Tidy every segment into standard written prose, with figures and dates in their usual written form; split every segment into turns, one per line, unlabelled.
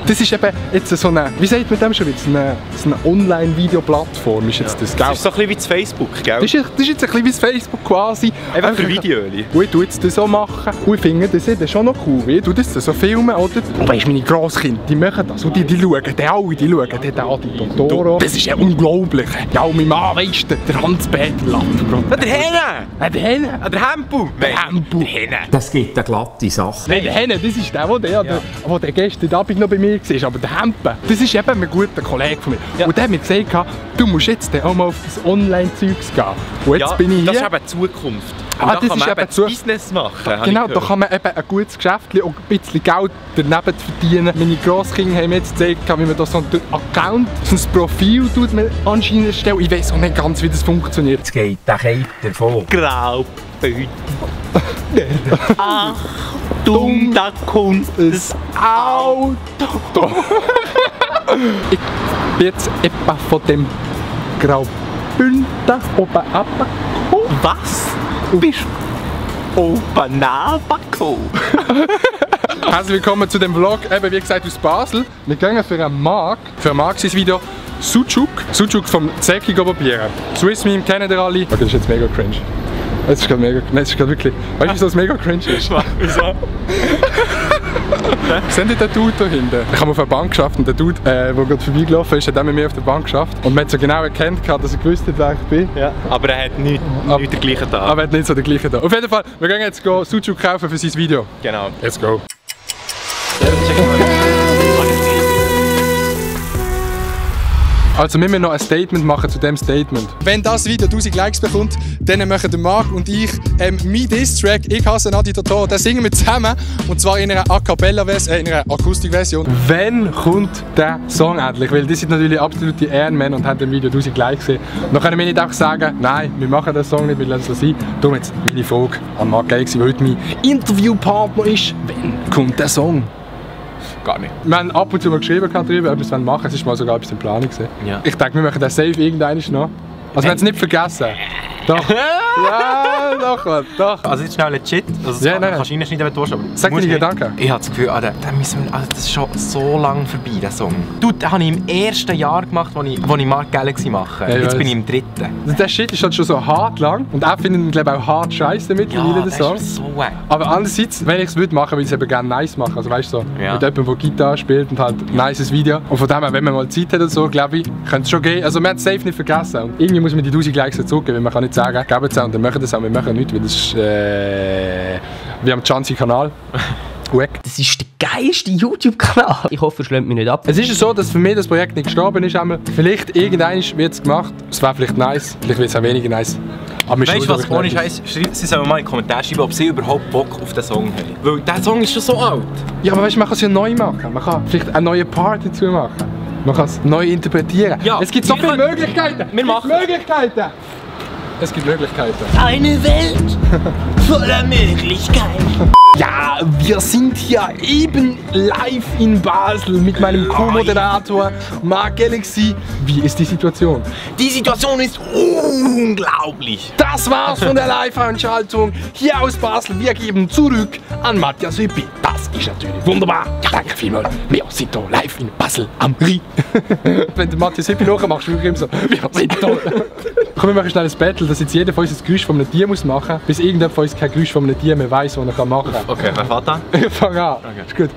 Das ist eben jetzt so eine, wie sagt man dem schon wieder, so eine Online-Video-Plattform ist jetzt das, gell?
Das ist so ein bisschen wie das Facebook, gell?
Das ist jetzt ein bisschen wie das Facebook quasi.
Einfach für Videos.
Und ich tue jetzt das so machen. Und ich finde das schon noch cool. Ich tue das so filmen, oder? Und weißt, meine Grosskinder, die machen das. Und die schauen, die schauen den Adi Totoro. Das ist ja unglaublich. Ja, und mein Mann, weisst du, der Hans-Peter Lappen.
Der Henne!
Der Henne?
Der Hempu!
Der Hempu.
Der Henne!
Das gibt eine glatte Sache.
Nein, der Henne, das ist der gestern Abend noch bei mir war. Aber der Hempe, das ist eben ein guter Kollege von mir. Ja. Und der hat mir gesagt, du musst jetzt auch mal auf das Online-Zeugs gehen. Und jetzt bin ich hier.
Das ist eben die Zukunft. Und da kann man eben Business machen.
Genau, da kann man eben ein gutes Geschäft und ein bisschen Geld daneben verdienen. Meine Grosskinder haben mir jetzt gezeigt, wie man da so einen Account, so ein Profil tut man anscheinend erstellen. Ich weiß auch nicht ganz, wie das funktioniert.
Jetzt geht der Keiter davon.
Graubünden. Achtung, da kommt das Auto.
Ich bin jetzt etwa von dem Graubünden oben runtergekommen.
Was? Bist du oben runtergekommen?
Herzlich willkommen zu dem Vlog, eben wie gesagt aus Basel. Wir gehen für einen Marc sein Video Sucuk vom Zeki probieren. Swiss Meme kennen ihr alle. Okay, das ist jetzt mega cringe. Das ist gerade mega, nein, das ist gerade wirklich, weißt du, wieso das mega cringe ist?
Wieso?
Seht ihr den Dude da hinten? Ich habe auf einer Bank geschafft und der Dude, der gerade vorbeigelaufen ist, hat mit mir auf der Bank geschafft. Und man hat so genau erkannt, dass er gewusst hat, wer ich bin.
Ja. Aber er hat nicht den gleichen Tag.
Aber er hat nicht so den gleichen Tag. Auf jeden Fall, wir gehen jetzt Sucuk kaufen für sein Video.
Genau.
Let's go. Also wir müssen noch ein Statement machen zu diesem Statement. Wenn das Video 1000 Likes bekommt, dann machen der Marc und ich mein Diss-Track «Ich hasse Adi Totoro», den singen wir zusammen. Und zwar in einer in einer Akustikversion. Wann kommt der Song endlich? Weil die sind natürlich absolute Ehrenmänner und haben dem Video 1000 Likes gesehen. Dann können wir nicht einfach sagen, nein, wir machen den Song nicht, wir lassen es sein. Darum jetzt meine Frage an Marc Geix, weil heute mein Interviewpartner ist. Wann kommt der Song? Gar nicht. Wir haben ab und zu mal geschrieben darüber, ob wir es machen wollen. Es ist mal sogar etwas in Planung.
Ja.
Ich denke, wir machen das safe irgendwann noch. Also wir haben es nicht vergessen. Doch. Ja, doch.
Also jetzt schnell legit. Also
ja,
kannst du reinschneiden, wenn du willst, aber
sag dir Gedanken.
Ich habe das Gefühl, das ist schon so lange vorbei, der Song. Du, den habe ich im ersten Jahr gemacht, als ich Marc Galaxy mache.
Ja,
jetzt bin ich im dritten.
Der Shit ist halt schon so hart lang und auch finden glaube ich auch hart scheiße mittlerweile, den Song.
Ist so wack.
Aber andererseits, wenn ich es machen würde ich es eben gerne nice machen. Also weißt du, so,
ja.
Mit jemandem, der Gitarre spielt und halt ein nices Video. Und von dem her, wenn man mal Zeit hat oder so, glaube ich, könnte es schon gehen. Also wir haben es safe nicht vergessen. Und irgendwie muss man die 1000 Likes zurückgeben, weil man kann nicht sagen, geben es auch und dann machen das auch. Wir machen nichts, weil das ist, wir haben einen Kanal.
Das ist der geilste YouTube-Kanal. Ich hoffe, er schlägt mich nicht ab.
Es ist so, dass für mich das Projekt nicht gestorben ist. Vielleicht irgendwann wird es gemacht. Es wäre vielleicht nice, vielleicht wird es auch weniger nice. Aber
weißt du was, ohne Scheiß, sie sollen mal in die Kommentare schreiben, ob sie überhaupt Bock auf den Song haben. Weil der Song ist schon so alt.
Ja, aber weißt du, man kann es ja neu machen. Man kann vielleicht eine neue Part dazu machen. Man kann es neu interpretieren. Ja, es gibt so viele Möglichkeiten.
Wir machen
Möglichkeiten. Es gibt Möglichkeiten.
Eine Welt voller Möglichkeiten.
Ja, wir sind hier eben live in Basel mit meinem Co-Moderator Marc Galaxy. Wie ist die Situation?
Die Situation ist unglaublich.
Das war's von der Live-Veranstaltung hier aus Basel. Wir geben zurück an Matthias Hüppi. Das ist natürlich wunderbar. Ja, danke vielmals. Wir sind hier live in Basel am Rhein. Wenn du Matthias Hüppi nachmachst, wir immer so, wir sind hier. Komm, wir machen schnell ein Battle, dass jetzt jeder von uns ein Geräusch von einem Tier machen muss, bis irgendjemand von uns kein Geräusch von einem Tier mehr weiss, was er machen kann.
Okay, wer fährt an?
Ich fange an. Okay. Ist gut.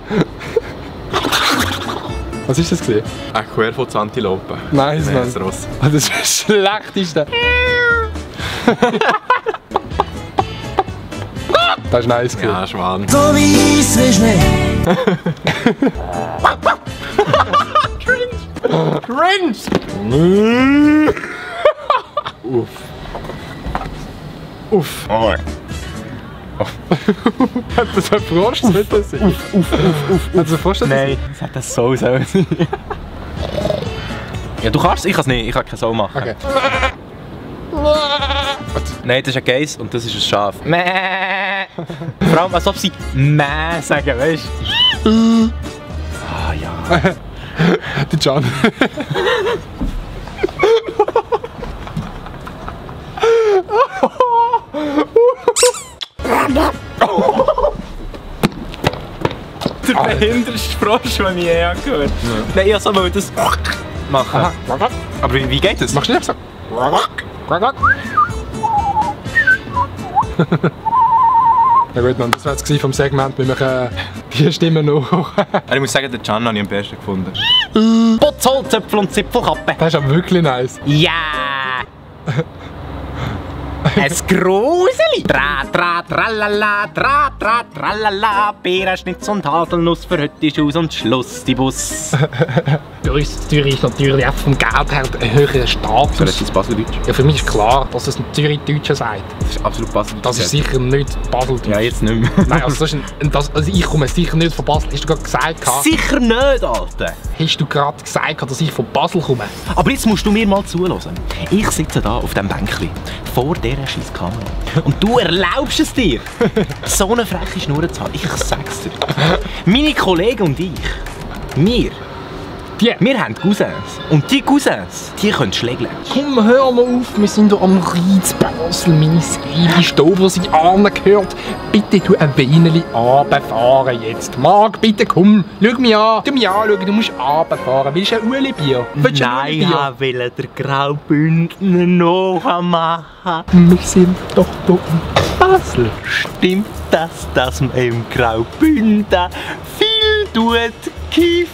Was ist das gesehen?
Ein Querfuß-Antilope.
Nice, Mann.
Das Ross.
Das ist das Schlechteste. Das ist nice.
Ja, Schwan.
So wie es wie Schnee.
Cringe! Uff. Uff.
Oh.
Hat das ein Frosch? Das wird das sein? Uff. Hat das ein Frosch?
Nein, das hat das so sein. Ja, du kannst es, ich kann es nicht. Ich kann kein so machen.
Okay.
Nein, das ist ein Geiss und das ist ein Schaf. Mäh. Vor allem, als ob sie Mäh sagen, weißt du? Ah ja.
Der Can.
behindertste Frosch, den ich je gehört habe. Nein, ich wollte das machen.
Aha.
Aber wie geht das?
Machst du nicht so? Ja gut, Mann, das war jetzt vom Segment. Wir machen die Stimme noch.
Ich muss sagen, den Can habe ich am besten gefunden. Putzholzöpfel und Zipfelkappe.
Das ist aber wirklich nice.
Ja! Ein Gruseli! Tralala, tralala, Beerenschnitz und Haselnuss, für heute ist aus und Schluss, die Bus.
Zürich ist natürlich auch vom Geld her ein höherer Status.
Das ist Baseldeutsch.
Ja, für mich ist klar, dass es ein Zürich-Deutscher sagt.
Das ist absolut Baseldeutsch.
Das ist sicher nicht Baseldeutsch.
Ja, jetzt nicht mehr.
Nein, also, also ich komme sicher nicht von Basel. Hast du gerade gesagt?
Sicher nicht, Alter!
Hast du gerade gesagt, dass ich von Basel komme?
Aber jetzt musst du mir mal zuhören. Ich sitze da auf dem Bänkchen vor dieser scheiß Kamera. Und du erlaubst es dir, so eine freche Schnur zu haben. Ich sag's dir. Meine Kollegen und ich, wir haben Cousins. Und die Cousins, die können schlägeln.
Komm, hör mal auf, wir sind hier am Reiz Basel, meine Seele ist da, wo sie angehört. Bitte tu ein wenig runterfahren jetzt. Marc, bitte komm, schau mich an. Du mich anschauen, du musst runterfahren. Willst du ein Ueli-Bier? Willst du ein
Nein,
Ueli-Bier?
ich will den Graubündner nachmachen.
Wir sind doch hier in Basel.
Stimmt das, dass man im Graubünden viel tut, kiffen?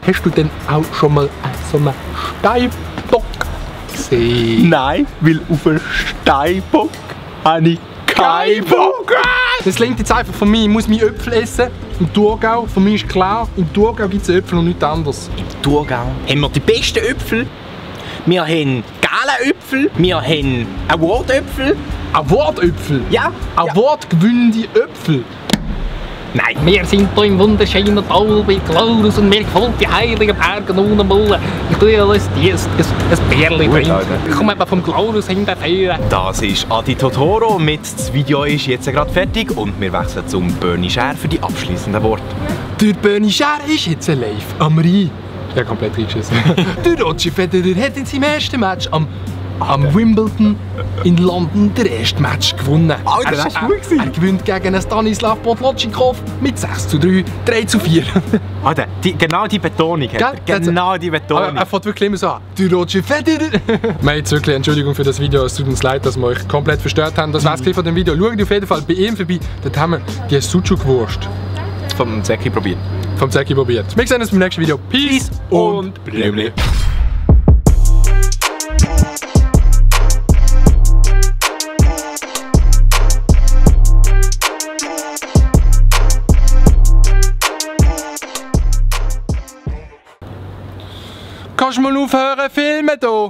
Hast du denn auch schon mal so einen Steinbock gesehen?
Nein, weil auf einen Steinbock habe ich keinen Bock.
Das klingt jetzt einfach von mir, ich muss meine Äpfel essen. Im Thurgau, von mir ist klar, im Thurgau gibt es Äpfel und nichts anderes.
Im Thurgau haben wir die besten Äpfel. Wir haben gelbe Äpfel, wir haben Award-Äpfel.
Award-Äpfel?
Ja.
Award-gewinnende Äpfel?
Nein.
Wir sind hier im wunderschönen Tal bei Klaus und mir gefällt die heiligen Berge ohne Mulle. Ich tue alles ein Bärli drin. Ich komme eben vom Klaus hinterher.
Das ist Adi Totoro mit «Das Video ist jetzt gerade fertig» und wir wechseln zum Bernie Scher für die abschließenden Worte.
Der Bernie Scher ist jetzt live am Rhein. Ja, komplett reingeschissen. Der Roger Federer hat in seinem ersten Match am Wimbledon in London das erste Match gewonnen.
Alter, das war gut gewesen.
Er gewinnt gegen Stanislav Podlotschikow mit 6:3, 3:4.
Alter, genau die Betonung hat er. Genau die Betonung.
Aber er fährt wirklich immer so an. Der Roger Federer. Wir haben jetzt wirklich Entschuldigung für das Video. Es tut uns leid, dass wir euch komplett verstört haben. Das war's von dem Video. Schaut auf jeden Fall bei ihm vorbei. Dort haben wir die Sucuk-Wurst.
Vom Zeki probiert.
Vom Zeki probiert. Wir sehen uns beim nächsten Video. Peace und Blümli. Kannst du mal aufhören filmen hier?